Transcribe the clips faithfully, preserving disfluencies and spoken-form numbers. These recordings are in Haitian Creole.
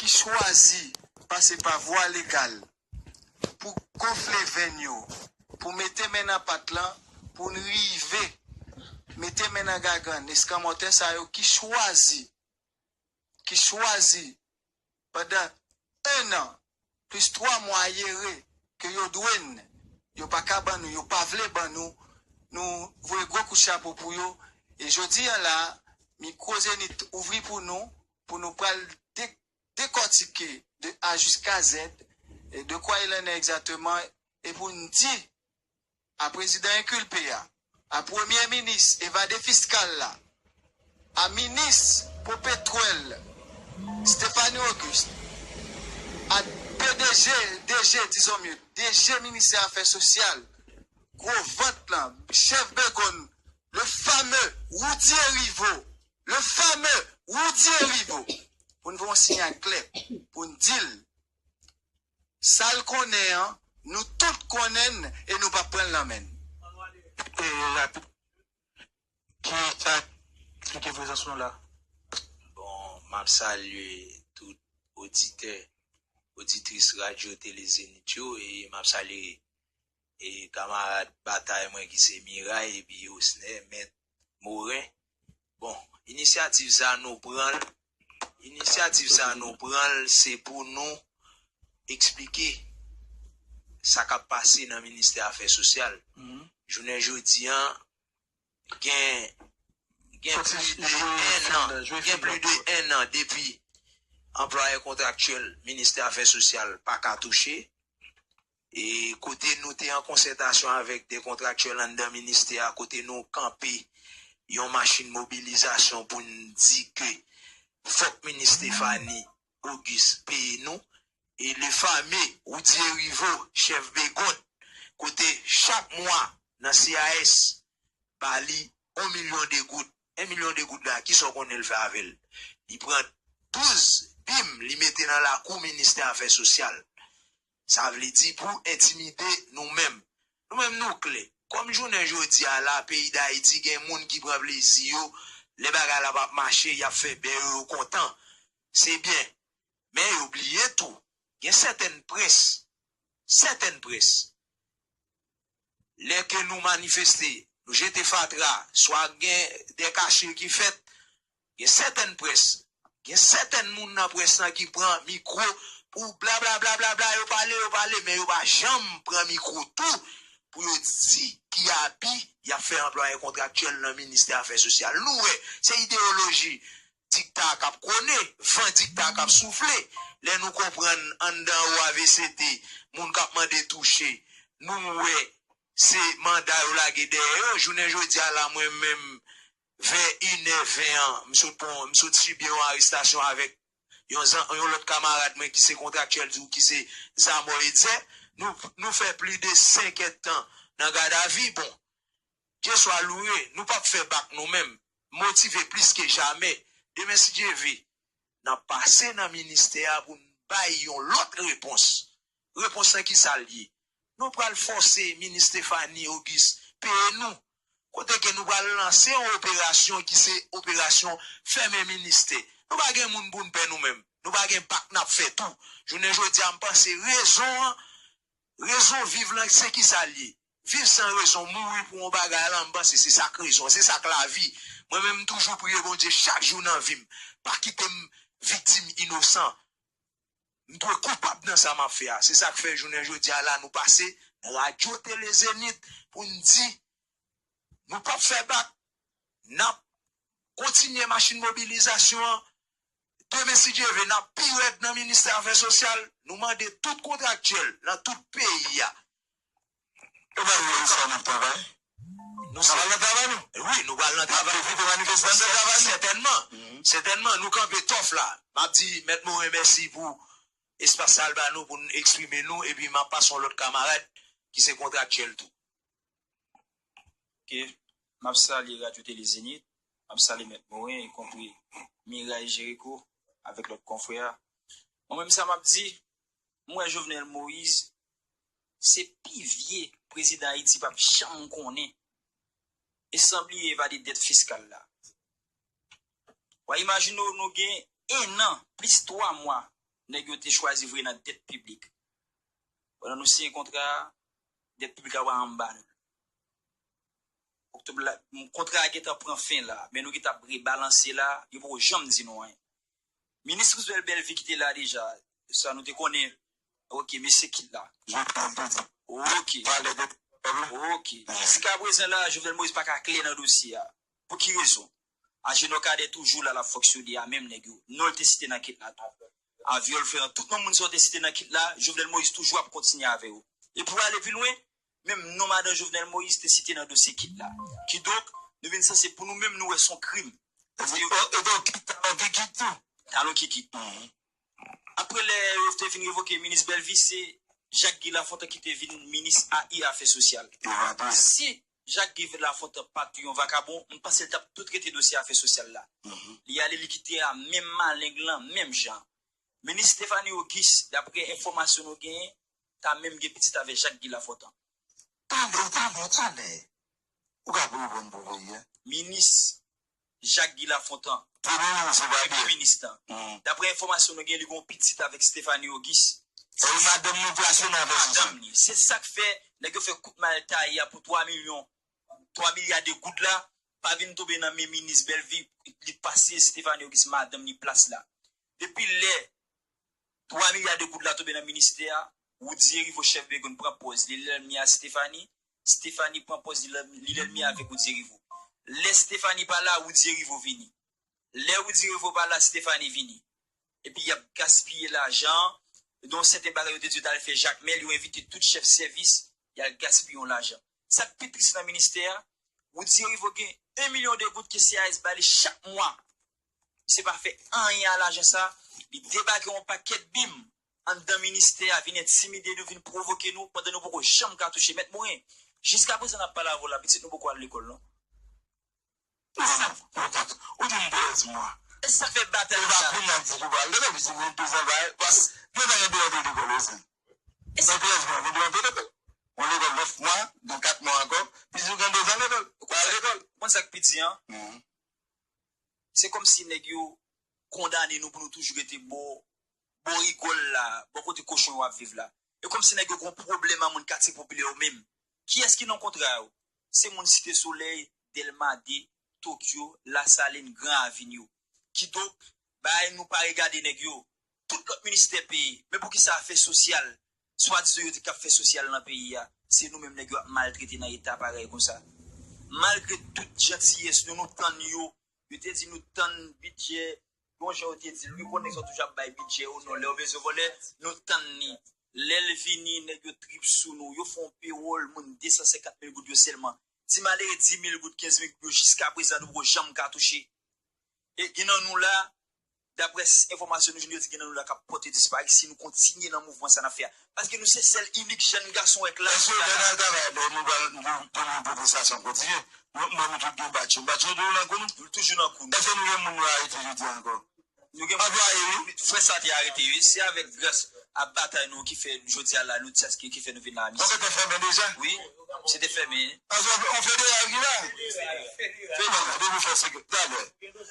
chwazi pase pa vwa legal pou gonfle venn yo, pou mete men nan pat lan, pou n rive mete men nan gagann eskanmòtè sa yo ki chwazi, ki chwazi pandan en an plis twa mwa yere ke yo dwe n, yo pa ka ban nou, yo pa vle ban nou, nou voye gwo kout chapo pou yo. E jodi a la, mikwo Zenith ouvri pou nou, pou nou pral de, dekòtike de A jiska Z, e de kwa il en est egzakteman, e pou n di a prezidan enkilpe a, a premye minis evade fiskal la, a minis pou petwèl Stéphanie Auguste, a P D G, D G, disons mieux, D G ministè afè sosyal, gwo vant lan, chèf begonn, le fameux Roudier Rivaux, le fameux Roudier Rivaux, pou n fè yon siyal klè, pou n di l, sa l konnen an, nou tout konnen n e nou p ap pran l nan men n. E rapid, ki sa eksplike prezans nou la? Bon, m ap salye tout oditè, oditris Radyo Tele Zenith yo, e m ap salye e kamarad batay mwen ki se Miray epi Osner, Mèt Moren. Bon, inisyativ sa nou pran l, inisyativ sa nou pran l, se pou nou eksplike sa k ap pase nan ministè afè sosyal. Jounen jodi an, gen, gen plis de en an, gen plis de en an depi anplwaye kontraktyèl ministè afè sosyal pa ka touche. E kote nou te an konsètasyon avèk de kontraktyèl anndan ministè a, kote nou kanpe yon machin mobilizasyon pou n di ke fòk minis Stéphanie Auguste peye nou. E le fameux Roudier Rivaux, chèf begonn, kote chak mwa nan C A S, ba li yon milyon de goud. En milyon de goud la, kisa w konnen l fè avè l? Li pran douz bim, li mete nan lakou ministè afè sosyal. Sa vle di pou entimide nou menm. Nou menm nou klè. Kòm jounen jodi a la, peyi Dayiti gen moun ki pran plezi yo, lè bagay la p ap mache, y ap fè bè yo, yo kontan. Se byen. Men yo bliye tou, gen sètèn près, sètèn près, lè ke nou manifeste, nou jete fatra, swa gen de kache ki fèt, gen sètèn près, gen sètèn moun nan près lan ki pran mikwo pou bla bla bla bla bla, yo pale, yo pale, men yo pa janm pran mikwo tou pou yo di ki abi y ap fè anplwaye kontraktyèl nan ministè afè sosyal. Nou wè, se ideyoloji dikta k ap kone, van dikta k ap soufle. Lè nou konprann anndan O A V C T, moun k ap mande touche, nou wè se manda yo lage dèyè yo. Jounen jodi a la, mwen menm, vè inè ven an, m sot pran, m sot sibi yon arestasyon avèk yon, zan- yon lòt kamarad mwen ki se kontraktyèl tou, ki se Zamò Etzer. Nou, nou fè plis de senk èdtan nan gadavi. Bon, Dye swa louwe, nou p ap fè bak nou menm. Motive plis ke jamè. Demen, si Dye ve, n ap pase nan ministè a pou n bay yon lòt repons. Repons lan ki sa l ye? Nou pral fòse minis Stéphanie Auguste peye nou. Kote ke nou pral lanse yon operasyon ki se operasyon fèmen ministè. Nou pa gen moun pou n pè nou menm. Nou pa gen bak n ap fè tou. Jounen jodi a, m panse rezon an, rezon viv lan, se ki sa l ye? Viv san rezon, mouri pou yon bagay la, m panse se sa k rezon, se sa k lavi. Mwen menm, m toujou priye Bondye chak jou nan vi m. Pa kite m viktim inosan. M dwe koupab nan sa m ap fè a. Se sa k fè jounen jodi a la, nou pase nan Radyo Tele Zenith pou n di, nou p ap fè bak, n ap kontinye machin mobilizasyon an. Demen, si Dye ve, n ap pi rèd nan ministè afè sosyal. Nou mande tout kontraktyèl nan tout peyi a. Yo pa vle sa n ap travay. Nou se N ap al nan travay, nou. Wi, nou pral nan travay. Pwofite manifestasyon. Sètènman, sètènman, nou kanpe tòf la. M ap di Mèt Moren mèsi pou espas sa l ba nou pou n eksprime nou, epi m ap pase yon lòt kamarad ki se kontraktyèl tou. Ok. M ap salye Radyo Tele Zenith, m ap salye Mèt Moren, ikonpri Miray Jericho, avèk lòt konfrè a. Mwen menm, sa m ap di, m wè Jovenel Moïse se pi vye prezidan Ayiti p ap janm konnen. E san bliye evade dèt fiskal la. W a imajine w, nou gen en an plis twa mwa nèg yo te chwazi voye nan dèt piblik. Pandan nou siyen kontra a, dèt piblik la pa anba nou. Oktòb la, kontra a gentan pran fen la, men nou gentan ap rebalanse la, yo poko janm di nou anyen. Minis Roosevelt Bellevue ki te la deja, sa nou te konnen. Ok, mesye kit la. Ok. Ok. Jiska prezan la, Jovenel Moïse pa ka klè nan dosye a. Pou ki rezon? Ajenò Kadè toujou la, l ap fonksyone a menm nèg yo. Non l te site nan kit la tou. Aviol Ferrand, tout non moun sa yo te site nan kit la, Jovenel Moïse toujou ap kontinye avè yo. E pou ale pi lwen, menm non madan Jovenel Moïse te site nan dosye kit la. Kidonk, nou vin sanse pou nou menm, nou wè s on krim. E donk, kit, talon ki kit tou. Talon ki kit. Apre lè yo te fin revoke minis Bellevue, se Jacques Guy Lafontant ki te vin minis A I, afè sosyal. Si Jacques Guy Lafontant pa t yon vakabon, m panse l t ap tou trete dosye afè sosyal la. Li ale, li kite a menm maleng lan, menm jan. Minis Stephanie Auguste, daprè enfòmasyon nou genyen, ta menm gen pitit avè Jacques Guy Lafontant. Talè, talè, talè. Ou ka pou reponn pou peyi a. Minis Jacques Guy Lafontant, premye minis lan. Daprè enfòmasyon nou gen, li gen yon pitit avèk Stephanie Auguste. Se madanm li te asye nan afè sosyal. Madanm li. Se sa k fè nèg yo fè kout mal taye a pou twa milyon, twa milya de goud la, pa vin tonbe nan men minis Bellevue, li pase Stephanie Auguste, madanm li, plas la. Depi lè twa milya de goud la tonbe nan ministè a, Woody Erivo, chèf Bègòn, pran pòz li lènmi a Stephanie, Stephanie pran pòz li lè-, li lènmi avèk Woody Erivo. Lè Stephanie pa la, Woody Erivo vini. Lè Woody Erivo pa la, Stephanie vini. Epi y ap gaspiye lajan. Gen yon sèten bagay yo te di yo t al fè Jakmèl, yo envite tout chèf sèvis, y al gaspiye yon lajan. Sa k pi tris nan ministè a, Woody Erivo gen en milyon de goud ke C A S ba li chak mwa. Misye pa fè anyen a lajan sa, li debake yon pakèt bim anndan ministè a, vin entimide nou, vin pwovoke nou, pandan nou poko janm ka touche. Mèt Moren, jiskaprezan n ap pale avè w la, pitit nou poko al lekòl non. E sa, ou di m trèz mwa. E sa k fè batay la. E pa kounye a di pou pral lekòl, pitit mwen de zan bay, pas, de zan gen de zan lekòl osi. E sa. Nan trèz mwa, gen de zan lekòl. Yon lekòl nèf mwa, gen kat mwa ankò, pitit ou gen de zan lekòl. Ou pral lekòl. Ou konn sa k pi di an? Se kòmsi nèg yo kondane nou pou nou toujou rete bò, bò rigòl la, bò kote kochon yo ap viv la. E kòmsi nèg yo gon pwoblèm ak moun katye popilè yo menm. Kiyès ki nan kontra yo? Se moun Site Solèy, Dèlma de, Tokyo, Lasalin, Gran Ravin yo. Kidonk, bagay nou pa regade nèg yo. Tout lòt ministè peye. Men poukisa afè sosyal, swadizan yo di k ap fè sosyal nan peyi a, se nou menm nèg yo ap maltrete nan eta parèy konsa? Malgre tout jantiyès nou, nou tann yo. Yo te di nou tann bidjè, yon jan yo te di l, wi, konnen sa toujou ap bay bidjè yo non, lè yo bezwen vòlè, nou tann li. Lè l vini, nèg yo trip sou nou, yo fè yon pewòl, moun de san senkant mil goud yo sèlman. Ti malere di mil goud, kenz mil goud yo, jiskaprezan nou poko janm ka touche. E gen nan nou la, daprè s-, enfòmasyon nou jwenn, yo di gen nan nou la k ap pòte disparisyon si nou kontinye nan mouvman sa n ap fè a. Paske nou se sèl inik jèn gason w wè k la. Èske w gen nan travay lè nou pral, nou, nou, nou pwotestasyon kontinye? Nou, nou, nou tout gen batch yo. Batch yo toujou nan kou nou? Nou toujou nan kou nou. Èske nou gen moun yo arete jodi a ankò? Nou gen anplwaye, wi. Frè sa te arete, wi. Se avèk gras a batay nou ki fè jodi a la, nou ti aske ki fè nou vin la, misye. Paske te fèmen deja? Wi, se te fèmen. Paske on federal ki la. Federal, depi fè se talè.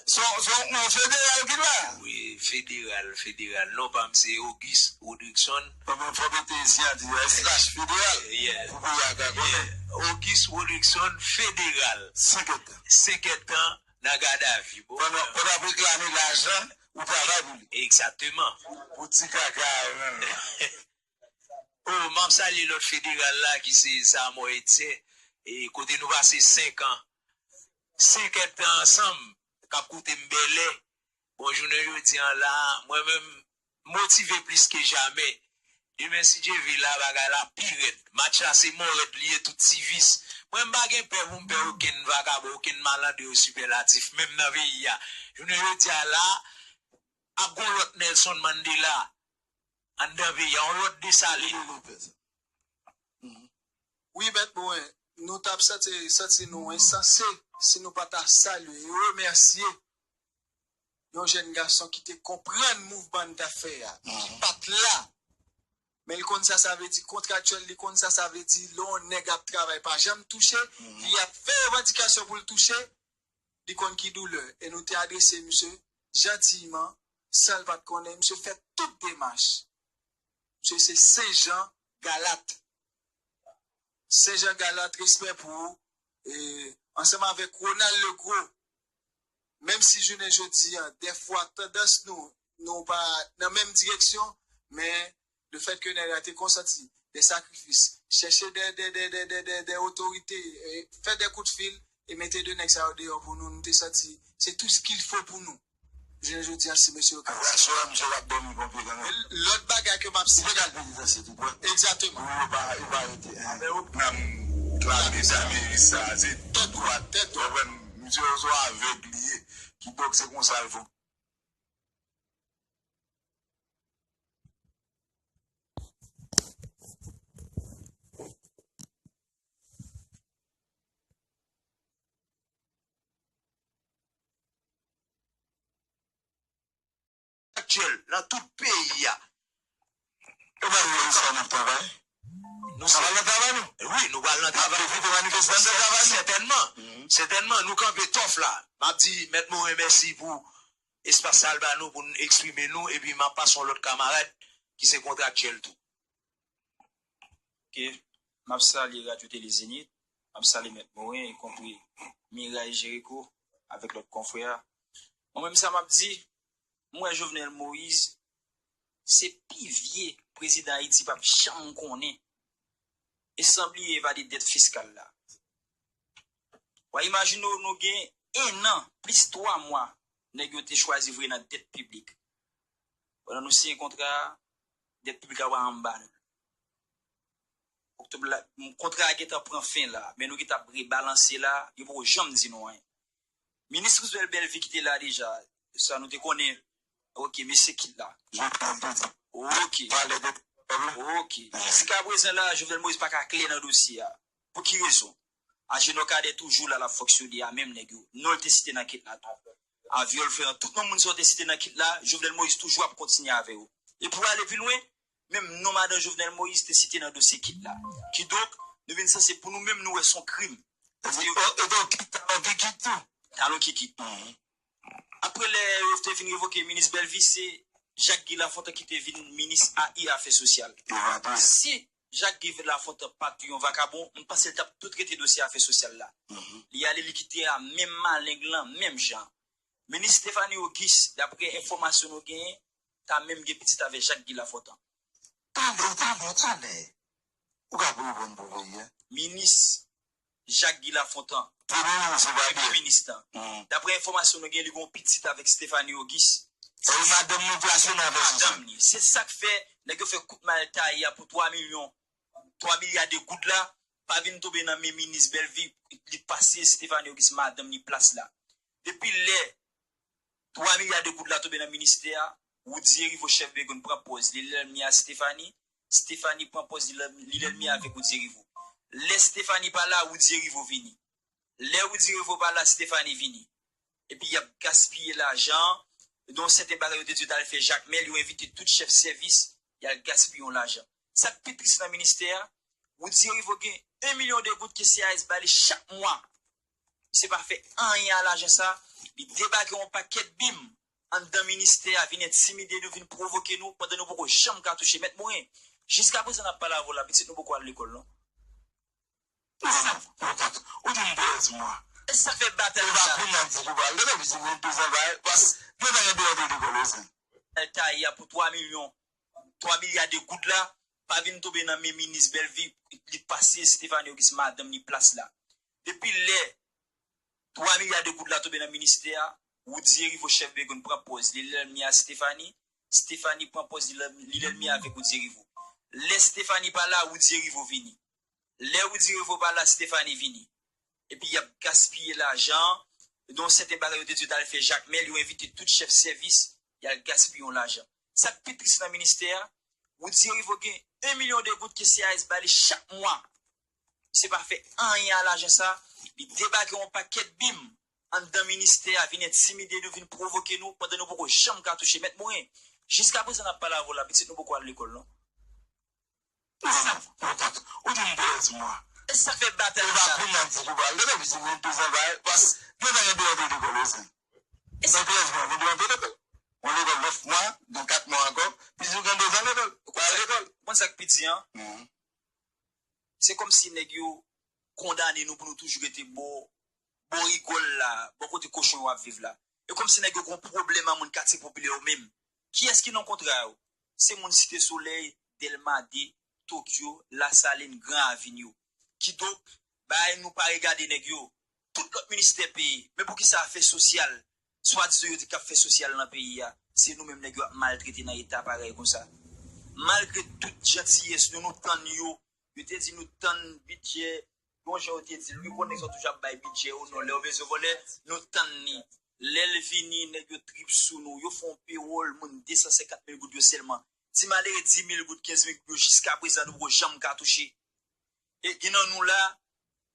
Se on, se on federal ki la. Wi, federal, federal. Non pa m se Auguste Rodrickson. Fò mete siyati a, slash federal. Yeah. Pou peyi a ka konnen. Yeah. Auguste Rodrickson federal. Senkèt tan. Senkèt tan nan gadavi. Bon. Pandan, pandan ap reklame lajan, ou travay pou li. Egzakteman. Pou ti kaka, menm. Oh, m ap salye lòt federal la ki se Samuel Etienne. E kote nou pase senk an. Senk èdtan ansanm, k ap koute m bèlè. Bon, jounen jodi an la, mwen menm, motive plis ke jamè. Demen, si Dye vle, la bagay la pi rèd. Match la se mò rèd li ye, tout ti vis. Mwen, m pa gen pè pou m pè okenn vakabon, okenn malandren osipèlatif, menm nan peyi a. Jounen jodi a la, ap gon lòt Nelson Mandela anndan peyi a, yon lòt Desalin. Wi, Mèt Moren, nou t ap santi, santi nou ensanse si nou pa ta salye e remèsye yon jèn gason ki te konprann mouvman n t ap fè a, ki pa t la. Men l konn sa sa vle di kontraktyèl, li konn sa sa vle di lè yon nèg ap travay pa janm touche, li ap fè revandikasyon pou l touche, li konn ki doulè. E nou te adrese misye jantiman, Sa l pa t konnen, misye fè tout demach. Misye se Sen Jan Galat. Sen Jan Galat, respè pou ou. E, ansanm avèk Ronald Legros, menm si jounen jodi a, dèfwa tandans nou, nou pa nan menm direksyon, men lefètke nèg la te konsenti de sakrifis, chèche de, de, de otorite, e, fè de kout fil, e mete de nèg sa yo deyò pou nou, nou te santi se tout ce qu'il faut pou nou. Jounen jodi a, si mesye yo ka. Aswè a, misye t ap dòmi ponpye kanmenm. Lòt bagay ke m ap site. Ou te ka al penitansye tou, wè. Egzakteman. Pou yo pa, yo pa rete, hein. Nan klame sa, meri sa, se tèt dwat, tèt dwat. Ou konprann? Misye se yon avèg li ye. Kidonk, se konsa l fon- aktyèl nan tout peyi a. Yo pa vle sa n ap travay. Nou se travay nan travay nou. Wi, nou pral nan travay. N ap evite manifestasyon nan travay nou. Sètènman. Sètènman, nou kanpe tòf la. M ap di Mèt Morin mèsi pou espas sa l ba nou pou n eksprime nou, epi m ap pase yon lòt kamarad ki se kontraktyèl tou. Ok. M ap salye Radyo Tele Zenith. M ap salye Mèt Morin, ekonpri Miray Jericho, avèk lòt konfrè. Mwen menm sa m ap di, m wè Jovenel Moïse se pi vye prezidan Ayiti p ap janm konnen. E san bliye evade dèt fiskal la. W a imajine w, nou gen en an plis twa mwa nèg yo te chwazi voye nan dèt piblik. Pandan nou siyen kontra a, dèt piblik la pa anba nou. Oktòb la, kontra a gentan pran fen la, men nou gentan ap rebalanse la, yo poko janm di nou anyen. Minis Roosevelt Bellevue ki te la deja, sa nou te konnen. Ok, mesye kit la. Ok. Ok. Jiska prezan la, Jovenel Moïse pa ka klè nan dosye a. Pou ki rezon? Ajenò Kadè toujou la, l ap fonksyone a menm nèg yo. Non l te site nan kit la tou. Aviol Fleurant, tout non moun sa yo te site nan kit la, Jovenel Moïse toujou ap kontinye avè yo. E pou ale pi lwen, menm non madan Jovenel Moïse te site nan dosye kit la. Kidonk, nou vin sanse pou nou menm nou wè se yon krim. Paske yo... E donk, talon ki kit tou. Talon ki kit. Apre lè yo te fin revoke minis Bellevue, se Jacques Guy Lafontant ki te vin minis A I, afè sosyal. Si Jacques Guy Lafontant pa t yon vakabon, m panse l t ap tou trete dosye afè sosyal la. Li ale li kite a menm maleng lan, menm jan. Minis Stephanie Auguste, daprè enfòmasyon nou genyen, ta menm gen pitit avè Jacques Guy Lafontant. Tande, tande, tande. Ou ka pou reponn pou peyi a. Minis Jacques Guy Lafontant, premye minis, premye minis lan. Daprè enfòmasyon nou gen, li gen yon pitit avèk Stephanie Auguste. E madanm li plase nan afè sosyal. Madanm li. Se sa k fè nèg yo fè kout mal taye a pou twa milyon, twa milya de goud la, pa vin tonbe nan men minis Bellevue, li pase Stephanie Auguste, madanm li, plas la. Depi lè twa milya de goud la tonbe nan ministè a, Woody Herivaux, chèf Begond, pran pòz li lènmi a Stephanie, Stephanie pran pòz li lènmi avèk Woody Herivaux. Lè Stephanie pa la, Woody Herivaux vini. Lè Woody Herivaux pa la, Stephanie vini. Epi y ap gaspiye lajan. Gen yon sèten bagay yo te di yo t al fè Jakmèl, yo envite tout chèf sèvis, y al gaspiye yon lajan. Sa k pi tris nan ministè a, Woody Herivaux gen en milyon de goud ke C A S ba li chak mwa. Misye pa fè anyen a lajan sa. Li debake yon pakèt bim anndan ministè a, vin entimide nou, vin pwovoke nou, pandan nou poko janm ka touche. Mèt Morin, jiskaprezan n ap pale avè w la, pitit nou poko al lekòl non. Ou di m trèz mwa. E sa fè batay sa. E pa kounye a m di pou pral lekòl, pitit mwen douz an, pa, pa, mwen pa gen dwa antre lekòl osi. Al taye a pou twa milyon, twa milya de goud la, pa vin tonbe nan men minis Bellevue, li pase Stephanie Auguste, madanm li, plas la. Depi lè twa milya de goud la tonbe nan ministè a, Woody Herivaux, chèf Begond, pran pòz li lènmi a Stephanie, Stephanie pran pòz li lè-, li lènmi avèk Woody Herivaux. Lè Stephanie pa la, Woody Herivaux vini. Lè Woody Herivaux pa la, Stephanie vini. Epi y ap gaspiye lajan. Gen yon sèten bagay yo te di yo t al fè Jakmèl, yo envite tout chèf sèvis, y al gaspiye yon lajan. Sa k pi tris nan ministè a, Woody Herivaux gen en milyon de goud ke C A S ba li chak mwa. Misye pa fè anyen a lajan sa. Li debake yon pakèt bim anndan ministè a, vin entimide nou, vin pwovoke nou, pandan nou poko janm ka touche. Mèt Morin, jiskaprezan n ap pale avè w la, pitit nou poko al lekòl non. Ou di m trèz mwa. E sa fè batay sa. E pa kounye a m di pou pral lekòl, pitit mwen douz an, pa, pa, mwen pa gen dwa antre lekòl osi. Nan trèz mwa, mwen dwe antre lekòl. Ou lekòl nèf mwa, nan kat mwa ankò, pitit ou gen dezan lekòl. Ou pa al lekòl. Konn sa k pi di an? Se kòmsi nèg yo kondane nou pou nou toujou rete bò bò rigòl la, bò kote kochon yo ap viv la. E kòmsi nèg yo gon pwoblèm a moun katye popilè yo menm. Kiyès ki nan kontra yo? Se moun Site Solèy, Dèlma de, Tokyo, Lasalin, Gran Ravin yo. Kidonk, bagay nou pa regade nèg yo. Tout lòt ministè peye. Men poukisa afè sosyal, swadizan yo di k ap fè sosyal nan peyi a, se nou menm nèg yo ap maltrete nan eta parèy konsa? Malgre tout jantiyès nou, nou tann yo, yo te di nou tann bidjè, yon jan yo te di l, wi, konnen sa toujou ap bay bidjè o non, lè yo bezwen vòlè, nou tann li. Lè l vini, nèg yo trip sou nou, yo fè yon pewòl, moun de san senkant mil goud yo sèlman. Ti malere di mil goud, kenz mil goud yo, jiska prezan nou poko janm ka touche. E gen nan nou la,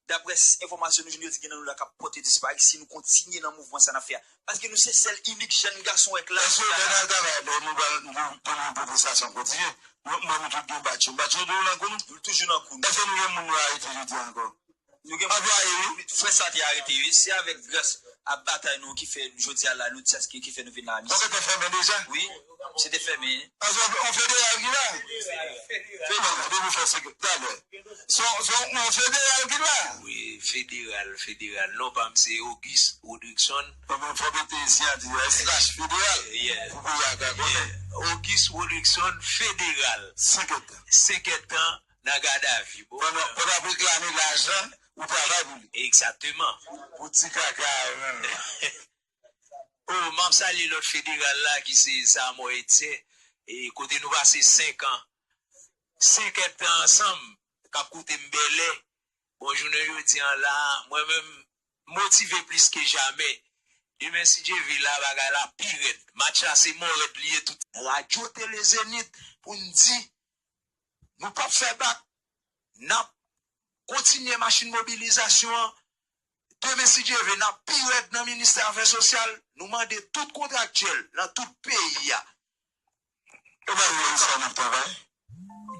daprè enfòmasyon nou jwenn yo di gen nan nou la k ap pòte dispareksyon si nou kontinye nan mouvman sa n ap fè a. Paske nou se sèl inik jèn gason wè k la. Èske lè n al travay lè nou pral nou konnen pwotestasyon kontinye? Nou mwen nou tout gen batch yo. Batch yo toujou nan kou nou? Toujou nan kou nou. Èske nou gen moun nou arete jodi a ankò? Nou gen moun. Anplwaye wi. Frè sa te arete wi. Se avèk gras ap batay nou ki fè jodi a la nou tchaske ki fè nou vin la a misye. Paske te fèmen deja? Wi, misye te fèmen. Paske on federal ki la. Federal, depi fè se talè. Se on federal ki la. Wi, federal, federal. Non pa m se Auguste Rodrickson. Fò mete siyati a, slash federal. Pou peyi a ka konnen. Auguste Rodrickson federal. Senkèt tan. Senkèt tan nan gadavi. Pandan pandan ap reklame lajan ou travay pou li. Egzakteman. Pou ti kaka a menm. Oh, m ap salye lòt federal la ki se Samò Etyen, e kote nou pase senk an, senk èdtan ansanm, k ap koute m bèlè. Bon, jounen jodi an la, mwen menm, motive plis ke jamè. Demen, si Dye vle, la bagay la pi rèd. Match la se mò rèd li ye tout. Radyo Tele Zenith pou n di nou p ap fè bak. N ap kontinye machin mobilizasyon an. Demen, si Dye vle, n ap pi rèd nan ministè afè sosyal. Nou mande tout kontraktyèl nan tout peyi a. E pa nou menm sa n ap travay?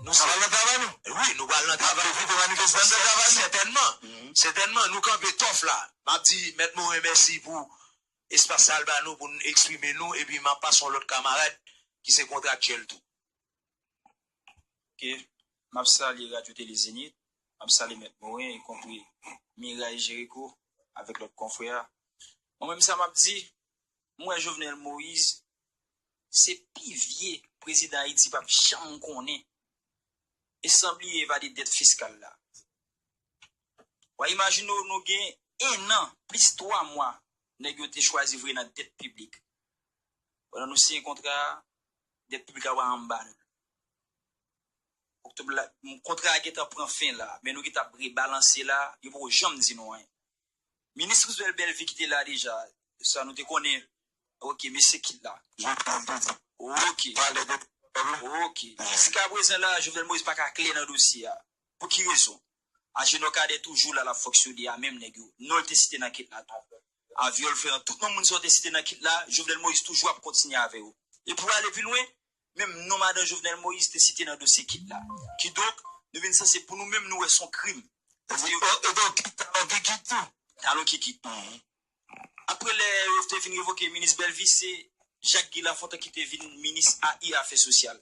Nou se. N ap al nan travay nou? Wi, nou pral nan travay. N ap pwofite manifestasyon travay nou? Sètènman. Sètènman, nou kanpe tòf la. M ap di Mèt Moren mèsi pou espas sa l ba nou pou n eksprime nou, epi m ap pase yon lòt kamarad ki se kontraktyèl tou. Ok. M ap salye Radyo Tele Zenith, m ap salye Mèt Moren, ekonpri Miray Jeriko, avèk lòt konfrè a. Mwen menm sa m ap di, m wè Jovenel Moïse se pi vye prezidan Ayiti p ap janm konnen. E san bliye evade dèt fiskal la. W a imajine w nou gen en an plis twa mwa nèg yo te chwazi voye nan dèt piblik. Pandan nou siyen kontra a, dèt piblik la pa anba nou. Oktòb la, kontra a gentan pran fen la, men nou gentan ap rebalanse la, yo poko janm di nou anyen. Minis Roosevelt Bellevue ki te la deja, sa nou te konnen. Ok, mesye kit la. Ok. Ok. Jiska prezan la, Jovenel Moïse pa ka klè nan dosye a. Pou ki rezon? Ajenò Kadè toujou la, l ap fonksyone a menm nèg yo. Non l te site nan kit la tou. Avyòl Fè an, tout non moun sa yo te site nan kit la, Jovenel Moïse toujou ap kontinye avè yo. E pou ale pi lwen, menm non madan Jovenel Moïse te site nan dosye kit la. Kidonk, nou vin sanse pou nou menm nou wè s on krim. Paske yo. E donk, talon gen kit tou? Talon gen kit. Apre lè yo te vin revoke minis Bellevue, se Jacques Guy Lafontant ki te vin minis A I afè sosyal.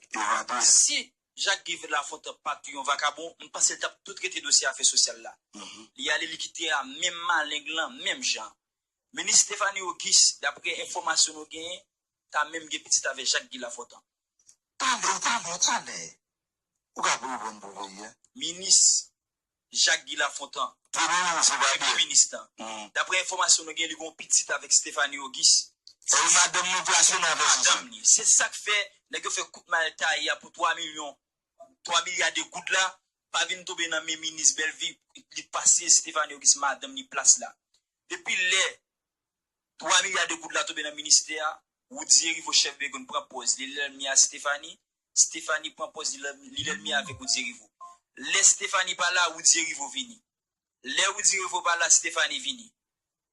Si Jacques Guy Lafontant pa t yon vakabon, m panse l t ap tou trete dosye afè sosyal la. Li ale li kite a menm maleng lan, menm jan. Minis Stephanie Auguste, daprè enfòmasyon nou genyen, ta menm gen pitit avè Jacques Guy Lafontant. Talè, talè, talè. Ou ka pou reponn pou peyi a. Minis Jacques Guy Lafontant. Premye minis ou pa Premye minis lan. Daprè enfòmasyon nou gen, li gen yon pitit avèk Stephanie Auguste. E madanm li plase nan afè sosyal. Madanm li. Se sa k fè nèg yo fè kout mal taye a pou twa milyon, twa milya de goud la, pa vin tonbe nan men minis Bellevue, li pase Stephanie Auguste, madanm li, plas la. Depi lè twa milya de goud la tonbe nan ministè a, Woody Herivaux chèf begonn pran pòz li lènmi a Stephanie, Stephanie pran pòz li lènmi avèk Woody Herivaux. Lè Stephanie pa la, Woody Herivaux vini. Lè Woody Herivaux pa la, Stephanie vini.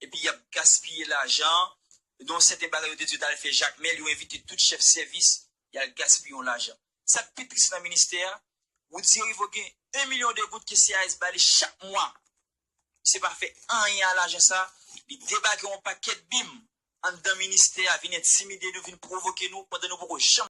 Epi y ap gaspiye lajan, gen yon sèten bagay yo te di yo t al fè Jakmèl, yo envite tout chèf sèvis, y al gaspiye yon lajan. Sa k pi tris nan ministè a, Woody Herivaux gen en milyon de goud ke C A S ba li chak mwa. Misye pa fè anyen a lajan sa, li debake yon pakèt bim anndan ministè a, vin entimide nou, vin pwovoke nou, pandan nou poko janm